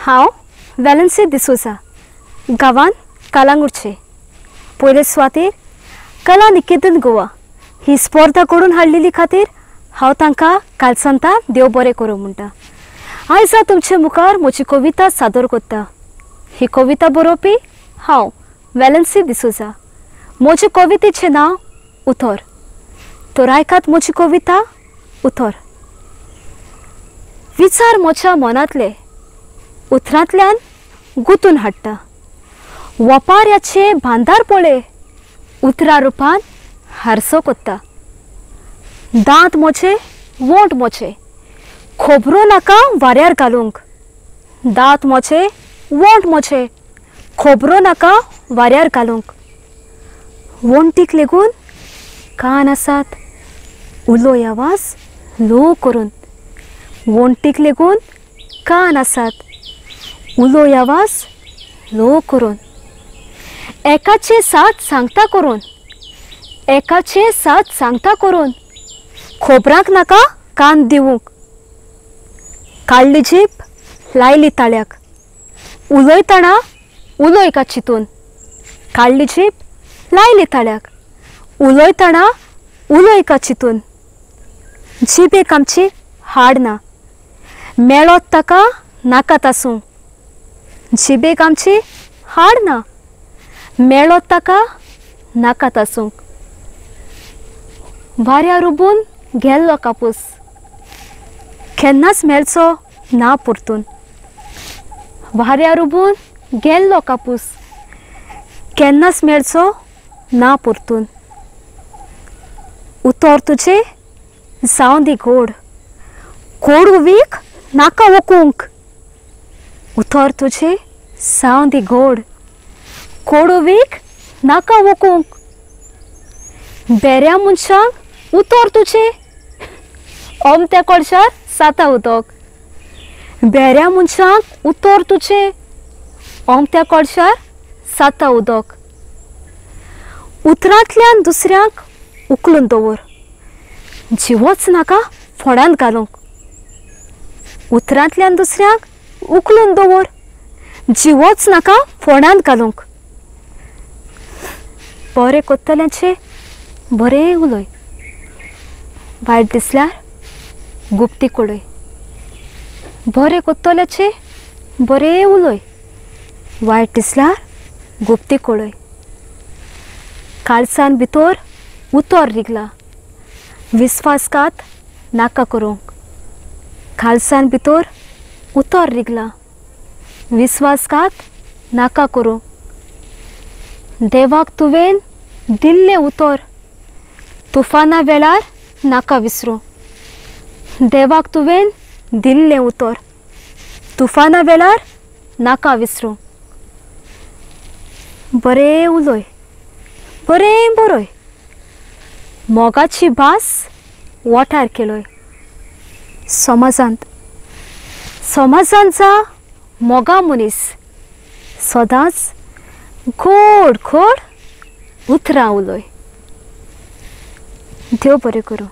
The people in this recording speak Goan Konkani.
हांव वेलन्सी डिसोजा, गांवान कालांगुटचे। पयले सुवातेर कला निकेतन गोवा ही स्पर्धा करून हाडलेली खातीर हांव तांकां कालसंता देव बरें करूं म्हणटा। आयज हांव तुमचे मुखार म्हजी कविता सादर करता। ही कविता बरोवपी हांव वेलन्सी डिसोजा। म्हजे कवितेचें नांव उतर। तर आयकात म्हजी कविता उतर। विचार म्हज्या मनांतले उतरांतल्यान गुंतून हाडटा, वपाऱ्याचे बांदार पळय उतरा रुपान हारसो कोत्ता। दांत म्हजे वोंट म्हजे खबरो नाका वाऱ्यार घालूंक, दांत म्हजे वोंट म्हजे खबरो नाका वाऱ्यार घालूंक। वोंटीक लेगून कान आसात उलोय आवाज लो करून, वोंटीक लेगून कान आसात उलोय आवाज लो करून। एकाचे साथ सांगता करून, एकाचे साथ सांगता करून, खोबरांक नाका कान दिवंक। काडली जीप लायली ताळ्याक, उलयतना उलय का चितून, काडली जीप लायली ताळ्याक, उलयतना उलय का चितून। जिबेक आमची हाड ना, मेळत ताका नाका आसूं, जिबेक आमची हाड ना, मेळत ताका नाका आसूंक। वाऱ्यार उबून गेल्लो कापूस केन्नाच मेळचो ना परतून, वाऱ्यार उबून गेल्लो कापूस केन्नाच मेळचो ना परतून। उतर तुजें जावं दी गोड, कोडू वीख नाका ओकूंक, उतर तुजें जावं दी गोड, कोडू वीख नाका ओकूंक। बेऱ्या मनशांक उतर तुजें अमत्या कोळशार साता उदक, बेऱ्या मनशांक उतर तुजें अमत्या कोळशार साता उदक। उतरांतल्यान दुसऱ्यांक उखलून दवर, जिवोच नाका फोंडांत घालूंक, उतरांतल्यान दुसऱ्यांक उखलून दवर, जिवोच नाका फोंडांत घालूंक। बरें कोत्तल्यांचें बरें उलय, वायट दिसल्यार गुप्ती कोडय, बरें कोत्तल्याचें बरें उलय, वायट दिसल्यार गुप्ती कोडय। काळसान भितर उतर रिगला, विस्वासघात नाका करूंक, काळसान भितर उतर रिगला, विस्वासघात नाका करूंक। देवाक तुवें दिल्लें उतर तुफाना वेळार नाका विसरूं, देवाक तुवें दिल्लें उतर तुफाना वेळार नाका विसरूं। बरें उलय बरें बरय, मोगाची भास वाठार केलोय। समाजांत समाजांत जा मोगा मनीस सदांच गोड गोड उतरां उलय। देव बरें करूं।